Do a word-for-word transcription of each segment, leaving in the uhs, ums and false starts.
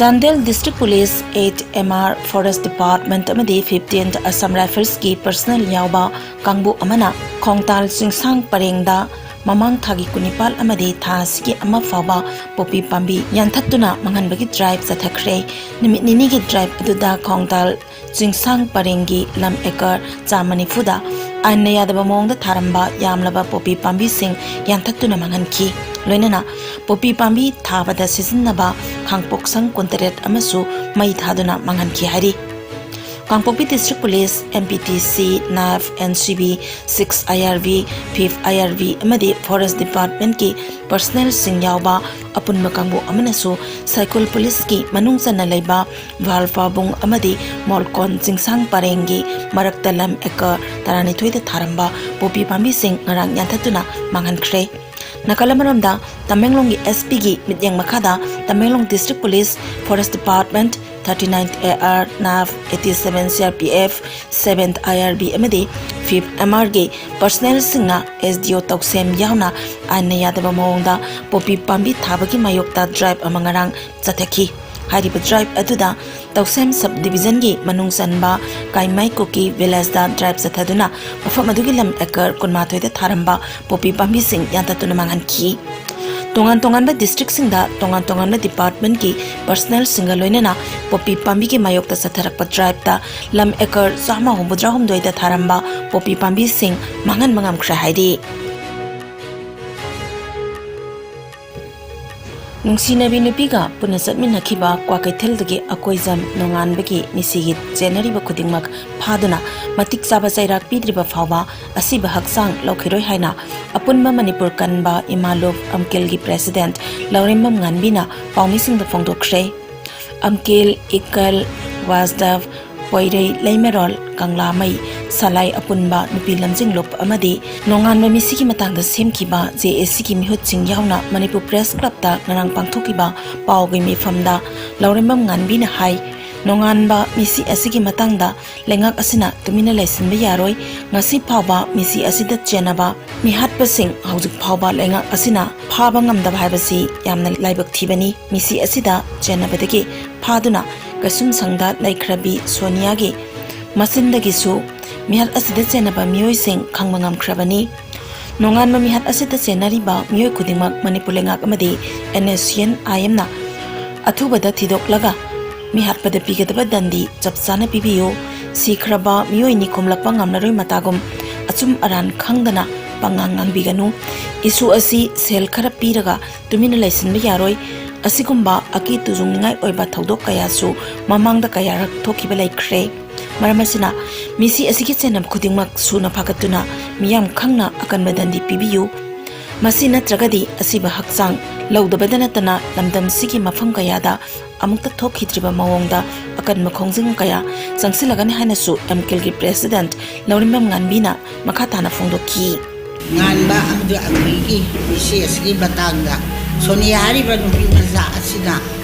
Chandel District Police, eight M R, Forest Department ꯑꯃꯗꯤ fifteenth Assam Riflesꯀꯤ personnel ꯌꯥꯎꯕ ꯀꯥꯡꯕꯨ ꯑꯃꯅ ꯈꯣꯡꯇꯥꯜ ꯆꯤꯡꯁꯥꯡ ꯄꯔꯦꯡꯗ ꯃꯃꯥꯡ ꯊꯥꯒꯤ ꯀꯨꯟꯅꯤꯄꯥꯜ ꯑꯃꯗꯤ ꯊꯥ ꯑꯁꯤꯒꯤ ꯑꯃ ꯐꯥꯎꯕ ꯄꯣꯄꯤ ꯄꯥꯝꯕꯤ ꯌꯥꯟꯊꯠꯇꯨꯅ ꯃꯥꯡꯍꯟꯕꯒꯤ drive ꯆꯠꯊꯈ꯭ꯔꯦ꯫ ꯅꯨꯃꯤꯠ ꯅꯤꯅꯤꯒꯤ drive ꯑꯗꯨꯗ ꯈꯣꯡꯇꯥꯜ ꯆꯤꯡꯁꯥꯡ ꯄꯔꯦꯡꯒꯤ ꯂꯝ acre ꯆꯥꯝꯃ ꯅꯤꯐꯨꯗ ꯑꯥꯏꯟꯅ ꯌꯥꯗꯕ ꯃꯑꯣꯡꯗ ꯊꯥꯔꯝꯕ ꯌꯥꯝꯂꯕ ꯄꯣꯄꯤ ꯄꯥꯝꯕꯤꯁꯤꯡ ꯌꯥꯟꯊꯠꯇꯨꯅ ꯃꯥꯡꯍꯟꯈꯤ꯫ ꯂꯣꯏꯅꯅ ꯄꯣꯄꯤ ꯄꯥꯝꯕꯤ ꯊꯥꯕꯗ ꯁꯤꯖꯤꯟꯅꯕ ꯈꯥꯡꯄꯣꯛꯁꯪ ꯀꯨꯟꯇꯔꯦꯠ ꯑꯃꯁꯨ ꯃꯩ ꯊꯥꯗꯨꯅ ꯃꯥꯡꯍꯟꯈꯤ ꯍꯥꯏꯔꯤ꯫ ꯀꯥꯡꯄꯣꯛꯄꯤ District Police, M P T C, NAF, N C B, six I R B, fifth I R B ꯑꯃꯗꯤ Forest Departmentꯀꯤ personnelꯁꯤꯡ ꯌꯥꯎꯕ ꯑꯄꯨꯟꯕ ꯀꯥꯡꯕꯨ ꯑꯃꯅꯁꯨ ꯁꯥꯏꯀꯨꯜ policeꯀꯤ ꯃꯅꯨꯡ ꯆꯟꯅ ꯂꯩꯕ ꯚꯥꯜꯄꯥꯕꯨꯡ ꯑꯃꯗꯤ ꯃꯣꯜꯀꯣꯟ ꯆꯤꯡꯁꯥꯡ ꯄꯔꯦꯡꯒꯤ ꯃꯔꯛꯇ ꯂꯝ acre ꯇꯔꯥꯅꯤꯊꯣꯏꯗ ꯊꯥꯔꯝꯕ ꯄꯣꯄꯤ ꯄꯥꯝꯕꯤꯁꯤꯡ ꯉꯔꯥꯡ ꯌꯥꯟꯊꯠꯇꯨꯅ ꯃꯥꯡꯍꯟꯈ꯭ꯔꯦ꯫ ꯅꯥꯀꯜ ꯑꯃꯔꯣꯝꯗ, ꯇꯃꯦꯡꯂꯣꯡꯒꯤ S Pꯒꯤ ꯃꯤꯠꯌꯦꯡ ꯃꯈꯥꯗ Tamenglong District Police, Forest Department, thirty-ninth A R, NAF, eighty-seven C R P F, seventh I R B ꯑꯃꯗꯤ fifth M Rꯒꯤ personnelꯁꯤꯡꯅ S D O ꯇꯧꯁꯦꯝ ꯌꯥꯎꯅ ꯑꯥꯏꯟꯅ ꯌꯥꯗꯕ ꯃꯑꯣꯡꯗ ꯄꯣꯄꯤ ꯄꯥꯝꯕꯤ ꯊꯥꯕꯒꯤ ꯃꯥꯌꯣꯛꯇ drive ꯑꯃ ꯉꯔꯥꯡ ꯆꯠꯊꯈꯤ꯫ ꯍꯥꯏꯔꯤꯕ drive ꯑꯗꯨꯗ ꯇꯧꯁꯦꯝ sub divisionꯒꯤ ꯃꯅꯨꯡ ꯆꯟꯕ ꯀꯥꯏꯃꯥꯏ ꯀꯨꯀꯤ villageꯇ drive ꯆꯠꯊꯗꯨꯅ ꯃꯐꯝ ꯑꯗꯨꯒꯤ ꯂꯝ acre ꯀꯨꯟꯃꯥꯊꯣꯏꯗ ꯊꯥꯔꯝꯕ ꯄꯣꯄꯤ ꯄꯥꯝꯕꯤꯁꯤꯡ ꯌꯥꯟꯊꯠꯇꯨꯅ ꯃꯥꯡꯍꯟꯈꯤ꯫ ꯇꯣꯉꯥꯟ ꯇꯣꯉꯥꯟꯕ districtꯁꯤꯡꯗ ꯇꯣꯉꯥꯟ ꯇꯣꯉꯥꯟꯕ departmentꯀꯤ personnelꯁꯤꯡꯒ ꯂꯣꯏꯅꯅ ꯄꯣꯄꯤ ꯄꯥꯝꯕꯤꯒꯤ ꯃꯥꯌꯣꯛꯇ ꯆꯠꯊꯔꯛꯄ driveꯇ ꯂꯝ acre ꯆꯥꯝꯃ ꯍꯨꯝꯐꯨꯇꯔꯥꯍꯨꯝꯗꯣꯏꯗ ꯊꯥꯔꯝꯕ ꯄꯣꯄꯤ ꯄꯥꯝꯕꯤꯁꯤꯡ ꯃꯥꯡꯍꯟꯕ ꯉꯝꯈ꯭ꯔꯦ ꯍꯥꯏꯔꯤ꯫ ꯅꯨꯡꯁꯤꯅꯕꯤ ꯅꯨꯄꯤꯒ ꯄꯨꯟꯅ ꯆꯠꯃꯤꯟꯅꯈꯤꯕ ꯀ꯭ꯋꯥꯀꯩꯊꯦꯜꯗꯒꯤ ꯑꯀꯣꯏꯖꯝ ꯅꯣꯡꯉꯥꯟꯕꯒꯤ ꯃꯤꯁꯤꯒꯤ ꯆꯦꯟꯅꯔꯤꯕ ꯈꯨꯗꯤꯡꯃꯛ ꯐꯥꯗꯨꯅ ꯃꯇꯤꯛ ꯆꯥꯕ ꯆꯩꯔꯥꯛ ꯄꯤꯗ꯭ꯔꯤꯕ ꯐꯥꯎꯕ ꯑꯁꯤꯕ ꯍꯛꯆꯥꯡ ꯂꯧꯈꯤꯔꯣꯏ ꯍꯥꯏꯅ ꯑꯄꯨꯟꯕ ꯃꯅꯤꯄꯨꯔ ꯀꯟꯕ ꯏꯃꯥ ꯂꯨꯞ ꯑꯝꯀꯤꯜꯒꯤ president ꯂꯧꯔꯦꯝꯕꯝ ꯉꯥꯟꯕꯤꯅ ꯄꯥꯎꯃꯤꯁꯤꯡꯗ ꯐꯣꯡꯗꯣꯛꯈ꯭ꯔꯦ꯫ ꯑꯝꯀꯤꯜ, ꯏꯀꯜ, ꯋꯥꯁꯗꯕ, ꯄꯣꯏꯔꯩ, ꯂꯩꯃꯔꯣꯜ, ꯀꯪꯂꯥꯃꯩ, ꯁꯂꯥꯏ ꯑꯄꯨꯟꯕ ꯅꯨꯄꯤ ꯂꯝꯖꯤꯡꯂꯨꯞ ꯑꯃꯗꯤ ꯅꯣꯡꯉꯥꯟꯕ ꯃꯤꯁꯤꯒꯤ ꯃꯇꯥꯡꯗ ꯁꯦꯝꯈꯤꯕ J A Cꯒꯤ ꯃꯤꯍꯨꯠꯁꯤꯡ ꯌꯥꯎꯅ ꯃꯅꯤꯄꯨꯔ Press Clubꯇ ꯉꯔꯥꯡ ꯄꯥꯡꯊꯣꯛꯈꯤꯕ ꯄꯥꯎꯒꯤ ꯃꯤꯐꯝꯗ ꯂꯧꯔꯦꯝꯕꯝ ꯉꯥꯟꯕꯤꯅ ꯍꯥꯏ, ꯅꯣꯡꯉꯥꯟꯕ ꯃꯤꯁꯤ ꯑꯁꯤꯒꯤ ꯃꯇꯥꯡꯗ ꯂꯩꯉꯥꯛ ꯑꯁꯤꯅ ꯇꯨꯃꯤꯟꯅ ꯂꯩꯁꯤꯟꯕ ꯌꯥꯔꯣꯏ꯫ ꯉꯁꯤ ꯐꯥꯎꯕ ꯃꯤꯁꯤ ꯑꯁꯤꯗ ꯆꯦꯟꯅꯕ ꯃꯤꯍꯥꯠꯄꯁꯤꯡ ꯍꯧꯖꯤꯛ ꯐꯥꯎꯕ ꯂꯩꯉꯥꯛ ꯑꯁꯤꯅ ꯐꯥꯕ ꯉꯝꯗꯕ ꯍꯥꯏꯕꯁꯤ ꯌꯥꯝꯅ ꯂꯥꯏꯕꯛ ꯊꯤꯕꯅꯤ꯫ ꯃꯤꯁꯤ ꯑꯁꯤꯗ ꯆꯦꯟꯅꯕꯗꯒꯤ ꯐꯥꯗꯨꯅ ꯀꯩꯁꯨꯝꯁꯪꯗ ꯂꯩꯈ꯭ꯔꯕꯤ ꯁꯣꯅꯤꯌꯥꯒꯤ ꯃꯆꯤꯟꯗꯒꯤꯁꯨ ꯃꯤꯍꯥꯠ ꯑꯁꯤꯗ ꯆꯦꯟꯅꯕ ꯃꯤꯑꯣꯏꯁꯤꯡ ꯈꯪꯕ ꯉꯝꯈ꯭ꯔꯕꯅꯤ꯫ ꯅꯣꯡꯉꯥꯟꯕ ꯃꯤꯍꯥꯠ ꯑꯁꯤꯗ ꯆꯦꯟꯅꯔꯤꯕ ꯃꯤꯑꯣꯏ ꯈꯨꯗꯤꯡꯃꯛ ꯃꯅꯤꯄꯨꯔ ꯂꯩꯉꯥꯛ ꯑꯃꯗꯤ NSCN IM ꯅ ꯑꯊꯨꯕꯗ ꯊꯤꯗꯣꯛꯂꯒ ꯃꯤꯍꯥꯠꯄꯗ ꯄꯤꯒꯗꯕ ꯗꯟꯗꯤ ꯆꯞ ꯆꯥꯅ ꯄꯤꯕꯤꯌꯨ꯫ ꯁꯤꯈ꯭ꯔꯕ ꯃꯤꯑꯣꯏꯅꯤ ꯈꯣꯝꯂꯛꯄ ꯉꯝꯂꯔꯣꯏ ꯃꯇꯥꯒꯨꯝ ꯑꯆꯨꯝ ꯑꯔꯥꯟ ꯈꯪꯗꯅ ꯄꯪꯉꯥꯡ ꯉꯥꯡꯕꯤꯒꯅꯨ꯫ Issue ꯑꯁꯤ ꯁꯦꯜ ꯈꯔ ꯄꯤꯔꯒ ꯇꯨꯃꯤꯟꯅ ꯂꯩꯁꯤꯟꯕ ꯌꯥꯔꯣꯏ꯫ ꯑꯁꯤꯒꯨꯝꯕ ꯑꯀꯤ ꯇꯨꯖꯨꯡꯅꯤꯡꯉꯥꯏ ꯑꯣꯏꯕ ꯊꯧꯗꯣꯛ ꯀꯌꯥꯁꯨ ꯃꯃꯥꯡꯗ ꯀꯌꯥꯔꯛ ꯊꯣꯛꯈꯤꯕ ꯂꯩꯈ꯭ꯔꯦ꯫ ꯃꯔꯝ ꯑꯁꯤꯅ ꯃꯤꯁꯤ ꯑꯁꯤꯒꯤ ꯆꯦꯟꯅꯕ ꯈꯨꯗꯤꯡꯃꯛ ꯁꯨꯅ ꯐꯥꯒꯠꯇꯨꯅ ꯃꯤꯌꯥꯝ ꯈꯪꯅ ꯑꯀꯟꯕ ꯗꯟꯗꯤ ꯄꯤꯕꯤꯌꯨ꯫ ꯃꯁꯤ ꯅꯠꯇ꯭ꯔꯒꯗꯤ ꯑꯁꯤꯕ ꯍꯛꯆꯥꯡ ꯂꯧꯗꯕꯗ ꯅꯠꯇꯅ ꯂꯝꯗꯝꯁꯤꯒꯤ ꯃꯐꯝ ꯀꯌꯥꯗ ꯑꯃꯨꯛꯇ ꯊꯣꯛꯈꯤꯗ꯭ꯔꯤꯕ ꯃꯑꯣꯡꯗ ꯑꯀꯟꯕ ꯈꯣꯡꯖꯪ ꯀꯌꯥ ꯆꯪꯁꯤꯜꯂꯒꯅꯤ ꯍꯥꯏꯅꯁꯨ ꯑꯦꯝꯀꯤꯜꯒꯤ president ꯂꯧꯔꯦꯝꯕꯝ ꯉꯥꯟꯕꯤꯅ ꯃꯈꯥ ꯇꯥꯅ ꯐꯣꯡꯗꯣꯛꯈꯤ꯫ ꯉꯥꯟꯕ ꯑꯃꯗꯤ ꯑꯪꯕꯤꯒꯤ ꯃꯤꯁꯤ ꯑꯁꯤꯒꯤ ꯃꯇꯥꯡꯗ ꯁꯣꯅꯤꯌꯥ ꯍꯥꯏꯔꯤꯕ ꯅꯨꯄꯤ ꯃꯆꯥ ꯑꯁꯤꯅ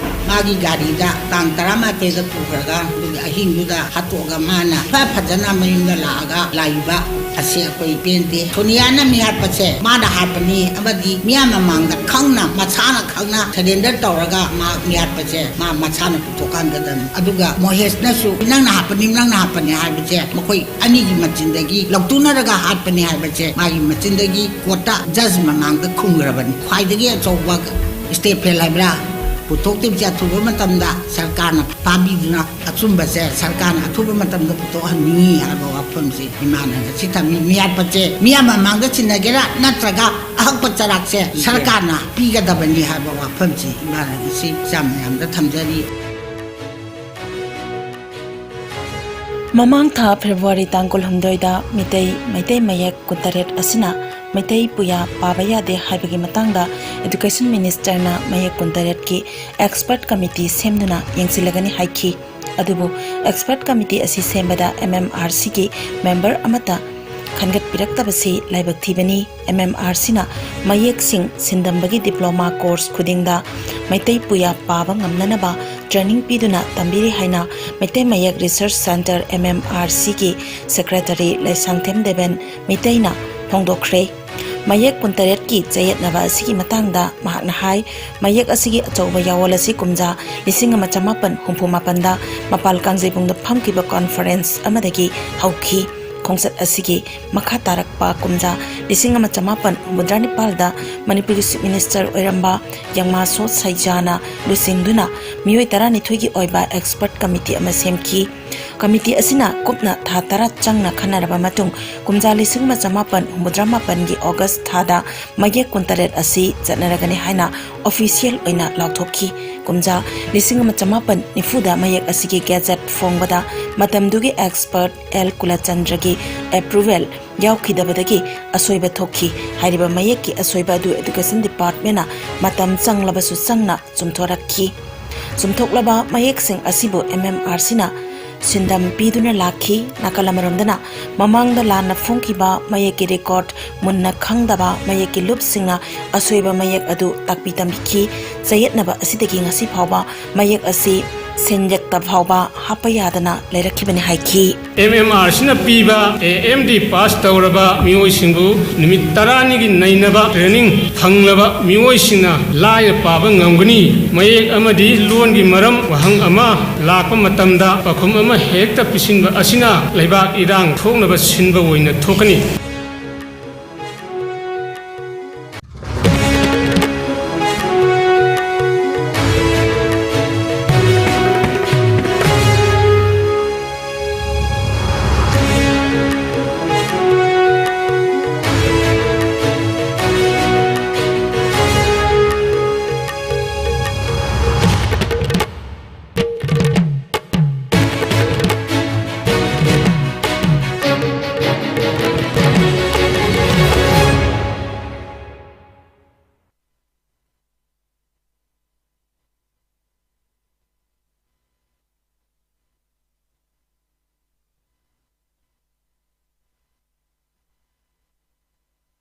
ꯃꯥꯒꯤ ꯒꯥꯔꯤꯗ ꯇꯥꯡ ꯇꯔꯥꯃꯥꯊꯣꯏꯗ ꯄꯨꯈ꯭ꯔꯒ ꯑꯗꯨꯒꯤ ꯑꯍꯤꯡꯗꯨꯗ ꯍꯥꯠꯇꯣꯛꯑꯒ ꯃꯥꯅ ꯏꯐ ꯐꯖꯅ ꯃꯌꯨꯝꯗ ꯂꯥꯛꯑꯒ ꯂꯥꯛꯏꯕ ꯑꯁꯤ ꯑꯩꯈꯣꯏ ꯄꯦꯟꯗꯦ꯫ ꯁꯣꯅꯤꯌꯥꯅ ꯃꯤ ꯍꯥꯠꯄꯁꯦ ꯃꯥꯅ ꯍꯥꯠꯄꯅꯤ ꯑꯃꯗꯤ ꯃꯤꯌꯥꯝ ꯃꯃꯥꯡꯗ ꯈꯪꯅ ꯃꯁꯥꯅ ꯈꯪꯅ surrender ꯇꯧꯔꯒ ꯃꯥ ꯃꯤ ꯍꯥꯠꯄꯁꯦ ꯃꯥ ꯃꯁꯥꯅ ꯄꯨꯊꯣꯛꯍꯟꯒꯗꯕꯅꯤ꯫ ꯑꯗꯨꯒ ꯃꯣꯍꯦꯁꯅꯁꯨ ꯅꯪꯅ ꯍꯥꯠꯄꯅꯤ, ꯅꯪꯅ ꯍꯥꯠꯄꯅꯤ ꯍꯥꯏꯕꯁꯦ ꯃꯈꯣꯏ ꯑꯅꯤꯒꯤ ꯃꯆꯤꯟꯗꯒꯤ ꯂꯧꯊꯣꯛꯅꯔꯒ ꯍꯥꯠꯄꯅꯤ ꯍꯥꯏꯕꯁꯦ ꯃꯥꯒꯤ ꯃꯆꯤꯟꯗꯒꯤ court ꯇ judge ꯃꯃꯥꯡꯗ ꯈꯨꯝꯈ꯭ꯔꯕꯅꯤ꯫ ꯈ꯭ꯋꯥꯏꯗꯒꯤ ꯑꯆꯧꯕ step ꯐꯦꯜ ꯍꯥꯏꯕ꯭ꯔꯥ ꯄꯨꯊꯣꯛꯇ꯭ꯔꯤꯕꯁꯦ ꯑꯊꯨꯕ ꯃꯇꯝꯗ ꯁꯔꯀꯥꯔꯅ ꯐꯥꯕꯤꯗꯨꯅ ꯑꯆꯨꯝꯕꯁꯦ ꯁꯔꯀꯥꯔꯅ ꯑꯊꯨꯕ ꯃꯇꯝꯗ ꯄꯨꯊꯣꯛꯍꯟꯅꯤꯡꯉꯤ ꯍꯥꯏꯕ ꯋꯥꯐꯝꯁꯤ ꯏꯃꯥꯅ ꯉꯁꯤ ꯊꯝꯃꯤ꯫ ꯃꯤ ꯍꯥꯠꯄꯁꯦ ꯃꯤꯌꯥꯝ ꯃꯃꯥꯡꯗ ꯆꯤꯟꯅꯒꯦꯔꯥ ꯅꯠꯇ꯭ꯔꯒ ꯑꯍꯛꯄ ꯆꯔꯥꯛꯁꯦ ꯁꯔꯀꯥꯔꯅ ꯄꯤꯒꯗꯕꯅꯤ ꯍꯥꯏꯕ ꯋꯥꯐꯝꯁꯤ ꯏꯃꯥꯅ ꯉꯁꯤ ꯏꯆꯥ ꯃꯌꯥꯝꯗ ꯊꯝꯖꯔꯤ꯫ ꯃꯃꯥꯡ ꯊꯥ February ꯇꯥꯡ ꯀꯨꯟꯍꯨꯝꯗꯣꯏꯗ ꯃꯤꯇꯩ ꯃꯩꯇꯩ ꯃꯌꯦꯛ ꯀꯨꯟꯇꯔꯦꯠ ꯑꯁꯤꯅ ꯃꯩꯇꯩ ꯄꯨꯌꯥ ꯄꯥꯕ ꯌꯥꯗꯦ ꯍꯥꯏꯕꯒꯤ ꯃꯇꯥꯡꯗ Education Minister ꯅ ꯃꯌꯦꯛ ꯀꯨꯟꯇꯔꯦꯠꯀꯤ expert committee ꯁꯦꯝꯗꯨꯅ ꯌꯦꯡꯁꯤꯜꯂꯒꯅꯤ ꯍꯥꯏꯈꯤ꯫ ꯑꯗꯨꯕꯨ expert committee ꯑꯁꯤ ꯁꯦꯝꯕꯗ MMRC ꯒꯤ member ꯑꯃꯠꯇ ꯈꯟꯒꯠꯄꯤꯔꯛꯇꯕꯁꯤ ꯂꯥꯏꯕꯛ ꯊꯤꯕꯅꯤ꯫ ꯑꯦꯝ ꯑꯦꯝ ꯑꯥꯔ ꯁꯤꯅ ꯃꯌꯦꯛꯁꯤꯡ ꯁꯤꯟꯗꯝꯕꯒꯤ diploma course ꯈꯨꯗꯤꯡꯗ ꯃꯩꯇꯩ ꯄꯨꯌꯥ ꯄꯥꯕ ꯉꯝꯅꯅꯕ training ꯄꯤꯗꯨꯅ ꯇꯝꯕꯤꯔꯤ ꯍꯥꯏꯅ ꯃꯩꯇꯩ ꯃꯌꯦꯛ Research Centre, M M R ꯁꯤꯒꯤ secretary ꯂꯩꯁꯥꯡꯊꯦꯝ ꯗꯦꯕꯦꯟ ꯃꯩꯇꯩꯅ ꯐꯣꯡꯗꯣꯛꯈ꯭ꯔꯦ꯫ ꯃꯌꯦꯛ ꯀꯨꯟꯇꯔꯦꯠꯀꯤ ꯆꯌꯦꯠꯅꯕ ꯑꯁꯤꯒꯤ ꯃꯇꯥꯡꯗ ꯃꯍꯥꯛꯅ ꯍꯥꯏ, ꯃꯌꯦꯛ ꯑꯁꯤꯒꯤ ꯑꯆꯧꯕ ꯌꯥꯑꯣꯜ ꯑꯁꯤ ꯀꯨꯝꯖꯥ ꯂꯤꯁꯤꯡ ꯑꯃ ꯆꯃꯥꯄꯟ ꯍꯨꯝꯐꯨ ꯃꯥꯄꯟꯗ ꯃꯄꯥꯜ ꯀꯥꯡꯖꯩꯕꯨꯡꯗ ꯐꯝꯈꯤꯕ conference ꯑꯃꯗꯒꯤ ꯍꯧꯈꯤ꯫ ꯈꯣꯡꯆꯠ ꯑꯁꯤꯒꯤ ꯃꯈꯥ ꯇꯥꯔꯛꯄ ꯀꯨꯝꯖꯥ ꯂꯤꯁꯤꯡ ꯑꯃ ꯆꯃꯥꯄꯟ ꯍꯨꯝꯐꯨꯇꯔꯥ ꯅꯤꯄꯥꯜꯗ ꯃꯅꯤꯄꯨꯔꯒꯤ Chief Minister ꯑꯣꯏꯔꯝꯕ ꯌꯪꯃꯥ ꯁꯣꯠ ꯁꯩꯖꯥꯅ ꯂꯨꯆꯤꯡꯗꯨꯅ ꯃꯤꯑꯣꯏ ꯇꯔꯥꯅꯤꯊꯣꯏꯒꯤ ꯑꯣꯏꯕ expert committee ꯑꯃ ꯁꯦꯝꯈꯤ꯫ Committee ꯑꯁꯤꯅ ꯀꯨꯞꯅ ꯊꯥ ꯇꯔꯥ ꯆꯪꯅ ꯈꯟꯅꯔꯕ ꯃꯇꯨꯡ, ꯀꯨꯝꯖꯥ ꯂꯤꯁꯤꯡ ꯑꯃ ꯆꯃꯥꯄꯟ ꯍꯨꯝꯐꯨꯇꯔꯥ ꯃꯥꯄꯟꯒꯤ August ꯊꯥꯗ ꯃꯌꯦꯛ ꯀꯨꯟꯇꯔꯦꯠ ꯑꯁꯤ ꯆꯠꯅꯔꯒꯅꯤ ꯍꯥꯏꯅ official ꯑꯣꯏꯅ ꯂꯥꯎꯊꯣꯛꯈꯤ꯫ ꯀꯨꯝꯖꯥ ꯂꯤꯁꯤꯡ ꯑꯃ ꯆꯃꯥꯄꯟ ꯅꯤꯐꯨꯗ ꯃꯌꯦꯛ ꯑꯁꯤꯒꯤ gazette ꯐꯣꯡꯕꯗ ꯃꯇꯝꯗꯨꯒꯤ expert ꯑꯦꯜ ꯀꯨꯂꯆꯟꯗ꯭ꯔꯒꯤ approval ꯌꯥꯎꯈꯤꯗꯕꯗꯒꯤ ꯑꯁꯣꯏꯕ ꯊꯣꯛꯈꯤ꯫ ꯍꯥꯏꯔꯤꯕ ꯃꯌꯦꯛꯀꯤ ꯑꯁꯣꯏꯕ ꯑꯗꯨ Education Departmentꯅ ꯃꯇꯝ ꯆꯪꯂꯕꯁꯨ ꯆꯪꯅ ꯆꯨꯝꯊꯣꯔꯛꯈꯤ꯫ ꯆꯨꯝꯊꯣꯛꯂꯕ ꯃꯌꯦꯛꯁꯤꯡ ꯑꯁꯤꯕꯨ ꯑꯦꯝ ꯑꯦꯝ ꯑꯥꯔ ꯁꯤꯅ ꯁꯤꯟꯗꯝ ꯄꯤꯗꯨꯅ ꯂꯥꯛꯈꯤ꯫ ꯅꯥꯀꯜ ꯑꯃꯔꯣꯝꯗꯅ ꯃꯃꯥꯡꯗ ꯂꯥꯟꯅ ꯐꯣꯡꯈꯤꯕ ꯃꯌꯦꯛꯀꯤ record ꯃꯨꯟꯅ ꯈꯪꯗꯕ ꯃꯌꯦꯛꯀꯤ ꯂꯨꯞꯁꯤꯡꯅ ꯑꯁꯣꯏꯕ ꯃꯌꯦꯛ ꯑꯗꯨ ꯇꯥꯛꯄꯤ ꯇꯝꯕꯤꯈꯤ꯫ ꯆꯌꯦꯠꯅꯕ ꯑꯁꯤꯗꯒꯤ ꯉꯁꯤ ꯐꯥꯎꯕ ꯃꯌꯦꯛ ꯑꯁꯤ ꯁꯦꯟꯌꯦꯛꯇ ꯐꯥꯎꯕ ꯍꯥꯞꯄ ꯌꯥꯗꯅ ꯂꯩꯔꯛꯈꯤꯕꯅꯤ ꯍꯥꯏꯈꯤ꯫ ꯑꯦꯝ ꯑꯦꯝ ꯑꯥꯔ ꯁꯤꯅ ꯄꯤꯕ ꯑꯦ ꯑꯦꯝ ꯗꯤ pass ꯇꯧꯔꯕ ꯃꯤꯑꯣꯏꯁꯤꯡꯕꯨ ꯅꯨꯃꯤꯠ ꯇꯔꯥꯅꯤꯒꯤ ꯅꯩꯅꯕ training ꯐꯪꯂꯕ ꯃꯤꯑꯣꯏꯁꯤꯡꯅ ꯂꯥꯏꯅ ꯄꯥꯕ ꯉꯝꯒꯅꯤ꯫ ꯃꯌꯦꯛ ꯑꯃꯗꯤ ꯂꯣꯟꯒꯤ ꯃꯔꯝ ꯋꯥꯍꯪ ꯑꯃ ꯂꯥꯛꯄ ꯃꯇꯝꯗ ꯄꯥꯎꯈꯨꯝ ꯑꯃ ꯍꯦꯛꯇ ꯄꯤꯁꯤꯟꯕ ꯑꯁꯤꯅ ꯂꯩꯕꯥꯛ ꯏꯔꯥꯡ ꯊꯣꯛꯅꯕ ꯁꯤꯟꯕ ꯑꯣꯏꯅ ꯊꯣꯛꯀꯅꯤ꯫